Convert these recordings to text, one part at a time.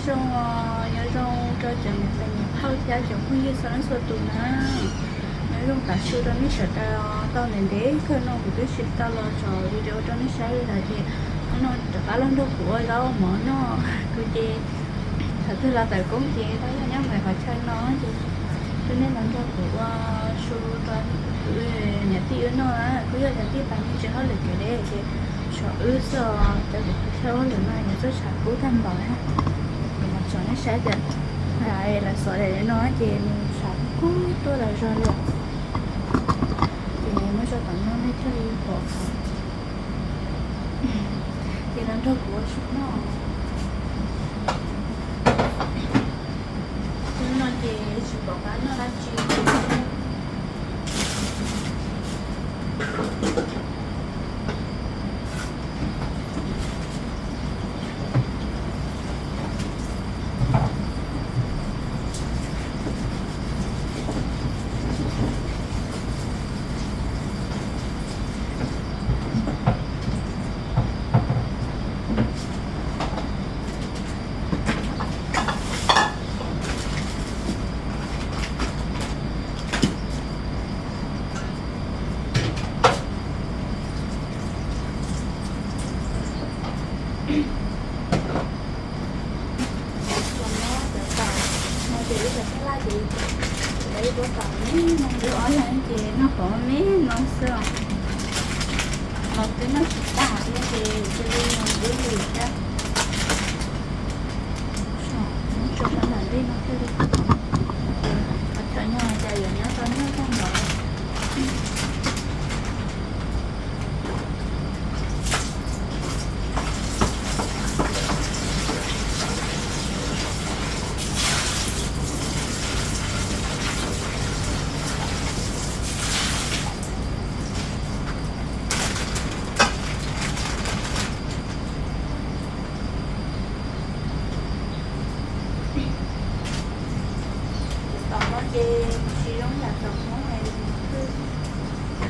Zoo, nyob zoo rau cov niam tais niam phauj thiab cov phooj ywg txhua leej txhua tus na. Nyob zoo tav su rau nej sawv daws. Tau ntev ntev kawg no kuv twb tsis tau los tso video rau nej saib li lawm ces hnub no rov qab los nrog kuv ua zaub ua mov noj. Kuv ces thaum twg los tawm koob ces tau yog nyob mus qhov chaw no ces kuv nej los nrog kuv ua su rau niam tij wb noj na. Kuj yog cov tij pab me ntsis hauj lwm kev deb ces tshuav wb xwb os, cov kuv qhov chaw hauj lwm no yuav txawj tshav kub tag npaum na. Kuv mam tsom nej saib tias lawv xov daim no ces nws tshav kub tuaj tas zog li. Ces muab tso tom no nej thiaj li pom qhov. Ces los nrog kuv ua su noj. Hnub no ces tsis pom qab noj dab tsi. Tsuas muab cov taum no ces ib cov xab laj ces lawv ib pob taum me no, wb ob leeg ces noj pom me no xwb os. Los twb noj tsis tag thiab ces cia li wb li thiab. Muab tso sab nram ntej no thiaj li, qhov chaw nyob cas yuav nyob tau nyuaj tag npaum. Taum no ces tsis zoo yam taum Hmoob es nws twb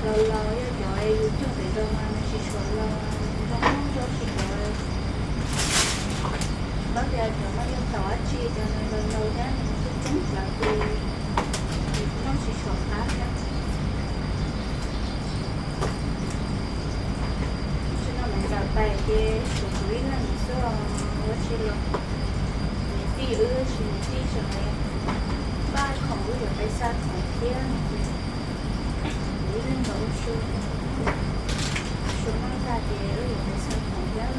laus laus, yog cov yus cog pem zos mas nws tsis tshua laus, zoo Hmoob zoo tsis cov. Paub tias cov no yog taum dab tsi, cov no laus laus thiab nws kuj coob plawv ces nws kuj noj tsis tshua qab thiab. Tam sim no lawv ncaws tais ces tshuav kuv ib leeg xwb os, ua tsis los. Niam tij wb tsis, niam tij tseem npaj khoom wb yuav pais xa khoom thiab no ces kuv ib leeg los ua su, su noj tag ces wb yuav pais xa khoom thiab.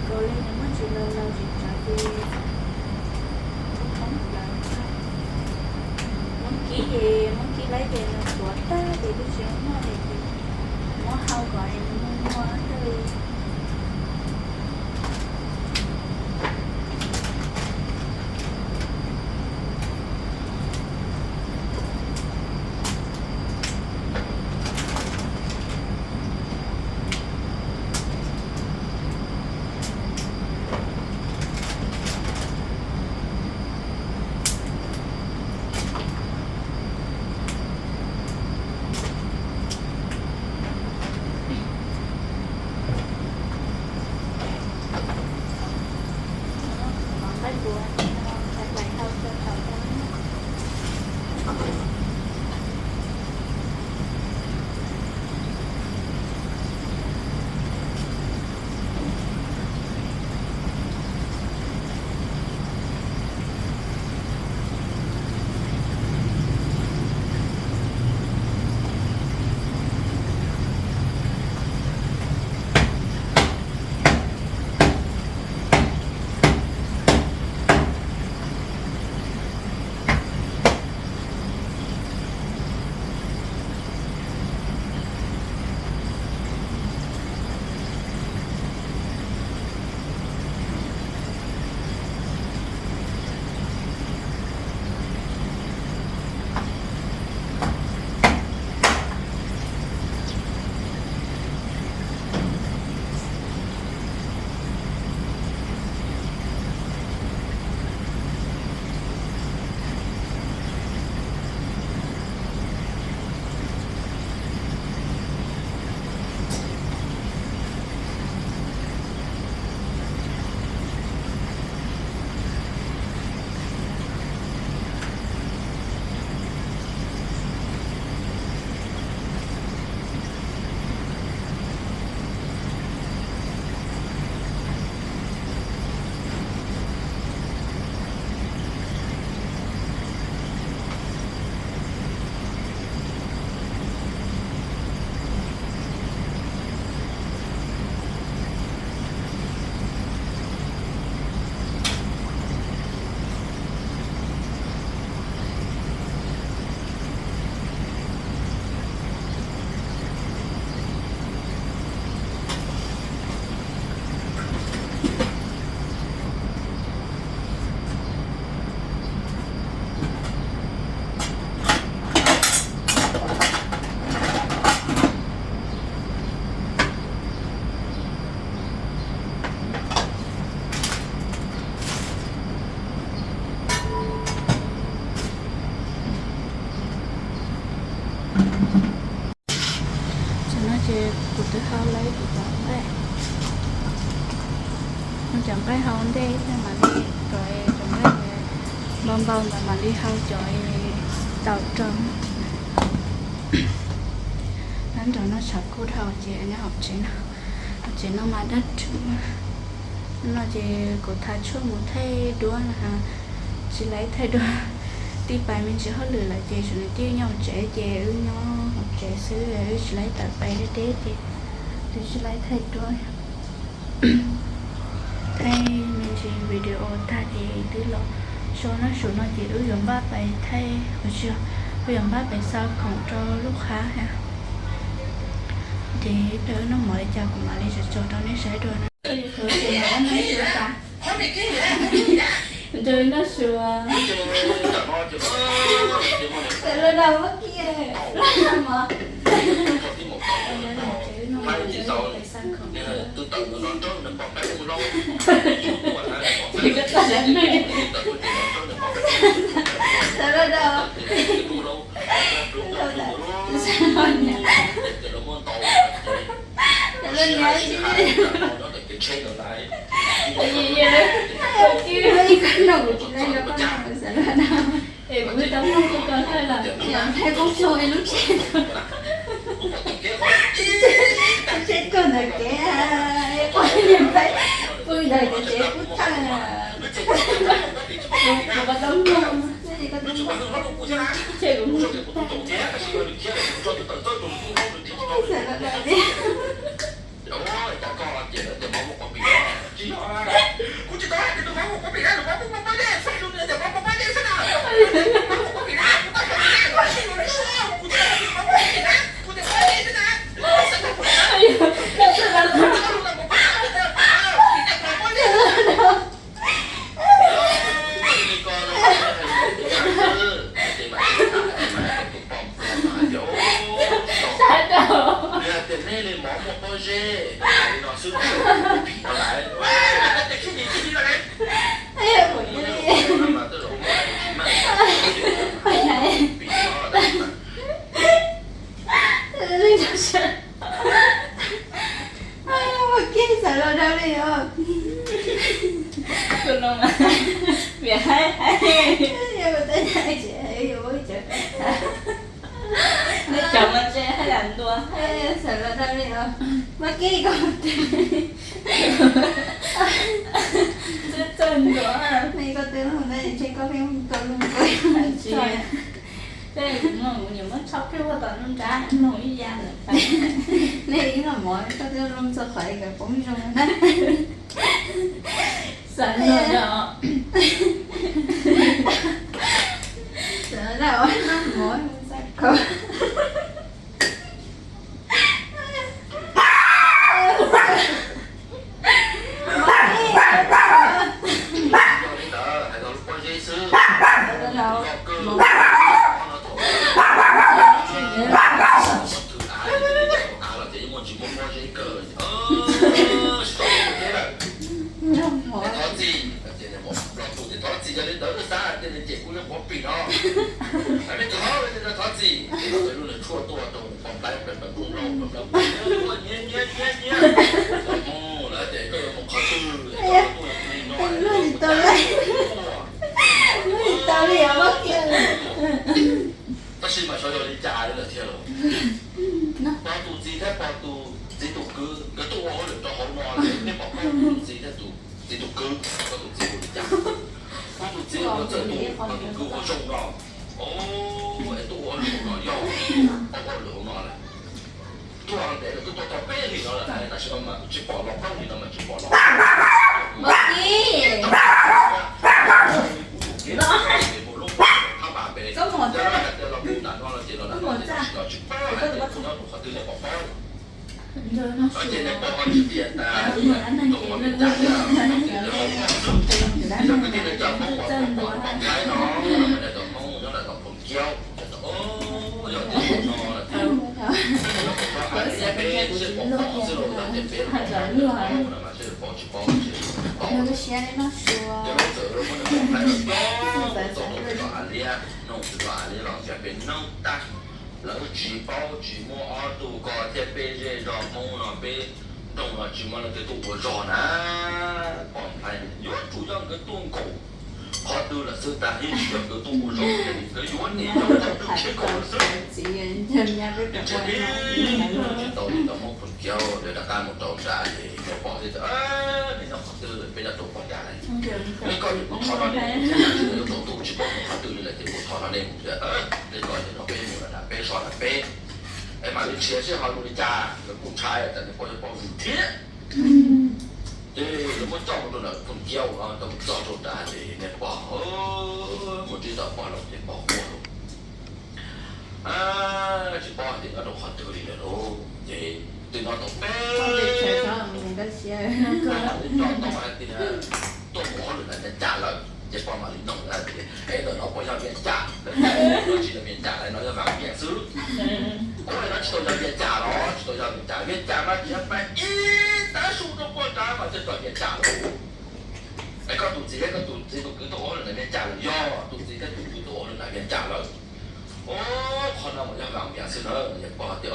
Kaus li nws muaj tsis laus laus tsis tsav ces kuj poob plawv. Muab kib ces muab kib laib ces nws tuav tag ces twb tsis muaj li ces muab hau kom es nws muag muag thiaj li. Cov nqaij hau ntej thiab mam li, cov, cov nqaij npau npau ntawd mam li hau cov taum rau. Nyob nraum no tshav kub dhau ces nyob hauv tsev no, hauv tsev no mas dab rhuv no ces kuv thav tshuaj mus thaij duab na, tsis laib thaij duab, tij pais me ntsis hauj lwm lawm ces tsuas nws tij nyob hauv tsev ces wb nyob hauv tsev xwb, wb tsis laib tawm pais deb deb ces wb tsis laib thaij duab. Thaij me ntsis video tag ces twb los so noj su no ces wb yuav npaj pais thaij, wb yuav npaj pais xa khoom rau lub qhab thiab. Ces wb noj mov li cas kuv mam li tso tso rau nej saib dua na. Nrog noj su. Tawm los rau ua ke, los mov. Tawm los rau. Tawm los niam tsis. Ib koj noj kuv tsis laib nrog koj noj, xav los rau. Es kuv twb tau mloog koj koj thaij lawm, thaij poob tsoo ib lub tsheb, tsheb koj ntawm kev, ua niam pais pw ntawm kev tsev pub thawj. Kuv tau mloog, ces kuv mloog tag. Xav los rau li. Sab rau. Tias nej li mov muaj pob zeb, hais li no xwb, pim no lawm. Ua ke xav los rau li os. Kuv no mas vim haib haib. Yog kuv tau nyab tsis yuav ua cov, nej cov mas ntshe haj yam ntua. Xav los rau li os. Mas kib koj twb txawj ntua, koj twb los ntawd ntshe koj pheej tau lub ntua. Tej kuv mloog kuv niam muab tsho pheej ua tom nruab nrab mloog ib yam lawm. Nej ib los mov koj twb lub txog qhov es poob zoo na. Xav los rau. Xav los rau mov xa kho. Thov txim, thov txim, yog li ntawd xav tias nws cem kuv yog quav pim no. Thov txim, lub nws tshuaj tuaj rau pom plab pom nplooj nplooj pom plab nyiab nyiab nyiab nyiab. Lawv tias koj yuav mus qhov twg, koj tuaj li no, lub tsis tau li, lub tsis tau li os, tab sis mas xyov yog li cas li lawm thiab los. Pog tus txiv thiab pog tus txiv tus kwv nkawd tuaj ua hauj lwm rau hauv no, nej pom pog tus txiv thiab tus txiv tus kwv, pog tus txiv ua li cas? Pog tus txiv ua txawj tus, pog tus kwv ua zoo no. Es tuaj ua hauj lwm hauv no, yog pog ua hauj lwm hauv no lawm. Tuaj ntev lawm, twb tuaj tau peb hlis no lawm, tam sim no mas tsis pom los, plaub hlis no mas tsis pom los. Koj mus txaj, koj mus txaj, koj mus txaj. Ces nej pom qhov twg nej pom pob, ces nej pom qhov twg tias tas, yog kwv tij neej tsa Hmoob pom Hmoob pom Thaib no, yog tom Hmoob nyob tom Phoom Kiaub, yog tias no lawm thiab, peb sib pom xwb los yog tias peb los pom no mas sib pom tsis pom tsis pom. Ces lawv txawm muab nws pom Thaib no, txawm rau tom av liab, nug txawm rau av liab los tias peb noob tag. Lawv tsis paub tsis muaj ob tug ko thiab peb zej zos Hmoob no peb Rooj no tsis muaj leej twg tuaj ua zog na. Poj Nplhaib yuav tsum yog nkawd tuaj nkaum qhov twg lawm xwb, tab sis tsis yog nkawd tuaj ua zog, nkawd yuav nim yog tuaj nrhiav nkaum lawm xwb. Ntshe tsis tau li tau muab Phoo Kiaub lawv rov qab mus rau nram ces nws pom thiab tias, nej nyob qhov twg, peb nyob rau pog nram lawm. Li ko ces kuv thov no nej mus thiab, tab sis yuav tsaus ntuj tsis paub mus qhov twg li lawm ces kuv thov no nej mus thiab. Li ko ces no peb mus nram peb so nram peb es mam li nrhiav seb ho zoo li cas, lawv kuj ntshai tsam nws poj yog poj vwm thiab. Ces lawv muab coj mus rau nram Phoo Kiaub no, coj mus txog rau nrad ces niag pog mus ntsib ntawm pog laus ces pog quaj lauj. Tsis paub hais tias nyob rau qhov twg li lawm lauj. Ces twb nyob tau peb hnub, pog mam li nco tau hais tias tuaj mus hauj lwm nram Vias Cas lawm. Ces pog mam li noog hais tias, es ntawm no puas yog Vias Cas? Lawv tias, no tsis yog Vias Cas lawm, no yog Vaj Vias xwb. Ua li no tsis tau yog Vias Cas los? Tsis tau yog Vias Cas, Vias Cas mas tsis yog pais ib tav su rau puag nrad mas thiaj txog Vias Cas lauj. Es koj tus txiv thiab koj tus txiv tus kwv tuaj ua hauj lwm nram Vias Cas lawm? Yog, tus txiv thiab tus kwv tuaj ua hauj lwm nram Vias Cas lawm. Ua, qhov no mas yog Vaj Vias xwb na. Ces pog tias,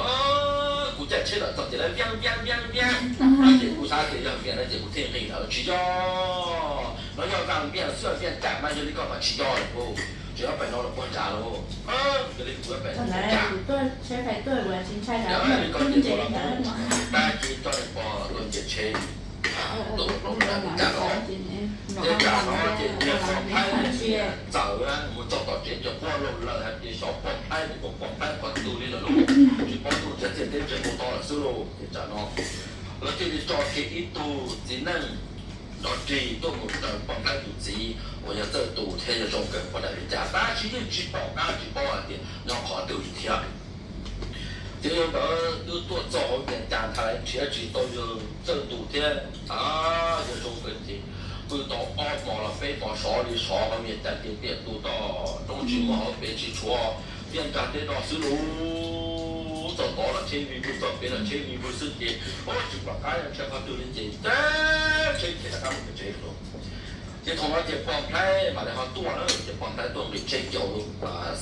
kuv caij tsheb los txog ces lawv Vias Vias Vias Vias no ces kuv xav tias yog Vias no ces kuv thiaj nqis lawm. Tsis yog, no yog Vaj Vias xwb, Vias Cas mas yog li ko mas tsis yog lawm lauj. Tsis yog pais no los puag nrad lauj. Yog li kuv pais Vias Cas. Li ko ces pog los mus, tab sis coj niag pog tuaj nce tsheb tuaj mus rau nram Vias Cas los. Ces tsam no ces niag pog Nplhaib txawm mus txog tom tsev ces quaj lawm hais tias xyov pog Nplhaib li, pog Nplhaib qhov twg li lawm lauj, tsis paub, tuag txiag txiag teb tsev mus tod lawm xwb lauj. Ces tsam no lawv thiaj li tso kiag ib tug txiv neej nrov rig tuaj mus raws pog Nplhaib tus txiv uas yog Txawj Tus thiab yawg Zoo Kawg puag nram Vias Cas, tab sis yeej tsis pom qab tsis paub hais tias nyob qhov twg li thiab. Ces yog ntawd twb tuaj txog hauv Vias Cas ntag, nrhiav tsis tau yawg Txawj Tus thiab yawg Zoo Kawg ces pw tau ob hmos los peb hmos sov li sov hauv Vias Cas tias tiam tus toj roob tsis muaj hauv pes tsis tshuav, tiaj nrag tej no xwb lauj. Txog tod los tsheb vij vwg, txog pem los tsheb vij vwg xwb ces ua tsis pom qab nrhiav qhov twg li ces tsheb khiav rov qab mus pem tsev lawm. Ces thaum no ces pog Nplhaib mam li ho tuaj na, ces pog Nplhaib tuaj nqis tsheb caum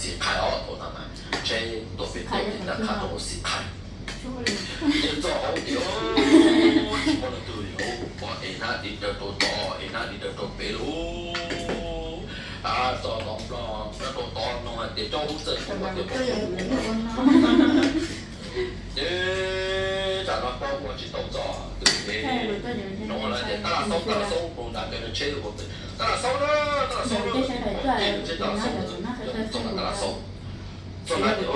Xim Khais os, thaum no mas tsheb tuaj pem tuaj ces tab qha rau Xim Khais. Ces txog hauv ces tsis muaj leej twg li lauj, pog ev hnab dim daws rau tod, ev hnab dim daws rau pem lauj. Txog tod nplog nyob rau tod mloog hais tias Tsaub Hub Txawj Tus tias pog Tsaub Hub. Ces tsam no paub ua tsis tau txog twg ces no lawv tias Tab Laj Xaub, Tab Laj Xaub, mus nram nws tsheb ua, Tab Laj Xaub na, Tab Laj Xaub na, ces nws tsheb Tab Laj Xaub, txog nram Tab Laj Xaub. Txog nram ces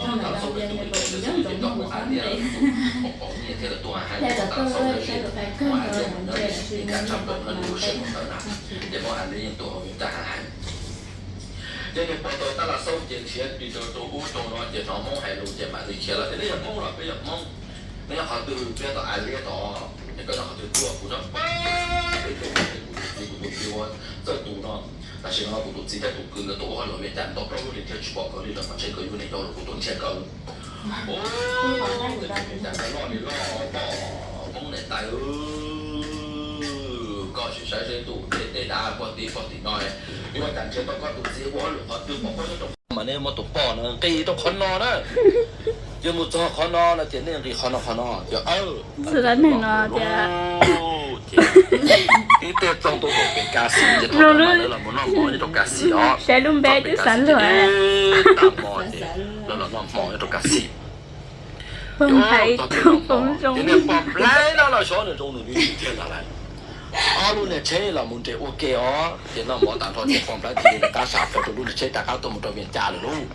Tab Laj Xaub nws tus ntoo ntawd xwb ces nrog kuv Av Liab, Pov Nyiaj thiab lawv tuaj hais tias Tab Laj Xaub ntawd ces muaj Av Liab mus nyob Vias Cas tshaj plaws no, lub sij hawm ntawd na, ces muaj Av Liab yeej tuaj hauv Vias Cas heev. Ces niag pog tau Tab Laj Xaub ces nrhiav ris rau rau ub rau no ces hnov Hmoob hais lus ces mam li khiav los tias, nej yog Hmoob los? Peb yog Hmoob. Nej nyob qhov twg? Peb nyob tom Av Liab tod. Ces koj nyob qhov twg? Tuaj kuv nyob pem, kuv tus txiv, kuv tus txiv ua Txawj Tus no. Tam sim no kuv tus txiv thiab tus kwv nkawd tuaj ua hauj lwm Vias Cas tau plaub lub hlis thiab tsis pom nkawd li lawm, mas ntshe nkawd yuav niam yau lawm, kuv tuaj nrhiav nkawd. Ua, tus Vias Cas ntawd loj li loj, poj Hmoob niam tais, koj sim saib seb tus tej dav pog tim pog tim no, yuav ua cas nrhiav tau koj tus txiv ua hauj lwm qhov twg, pom koj nyob rau mas nej muab tus poj no nqis rau qhov no na. Yog mus txog qhov no no ces nej nqis qhov no qhov no ces, txhua txhua neeg no tias, ces tib tej txog ntua pem Kav Xim ces thaum no mas lawv los mus noj mov nyob rau Kav Xim os. Saib lub npe twb xav luag. Tag hmo ces lawv los noj hmo nyob rau Kav Xim. Pog Nplhaib, Pog Zoo, ces niag Pog Nplhaib no los xyov nws zoo nws li tiag ntag lauj. Ob lub niag tsheb los mus nres ua ke os, ces noj mov tas nrho ces Pog Nplhaib thiaj li rov qab sam plaws rau lub niag tsheb rov qab tuaj mus rau Vias Cas lawm lauj.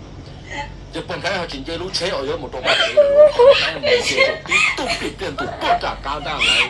Ces Pog Nplhaib ho tsis nce lub tsheb uas yuav mus rau pem tsev lawm lauj, Pog Nplhaib mus nce rau tib tug pliaj pliaj ntug puag nram qab nraj lawm.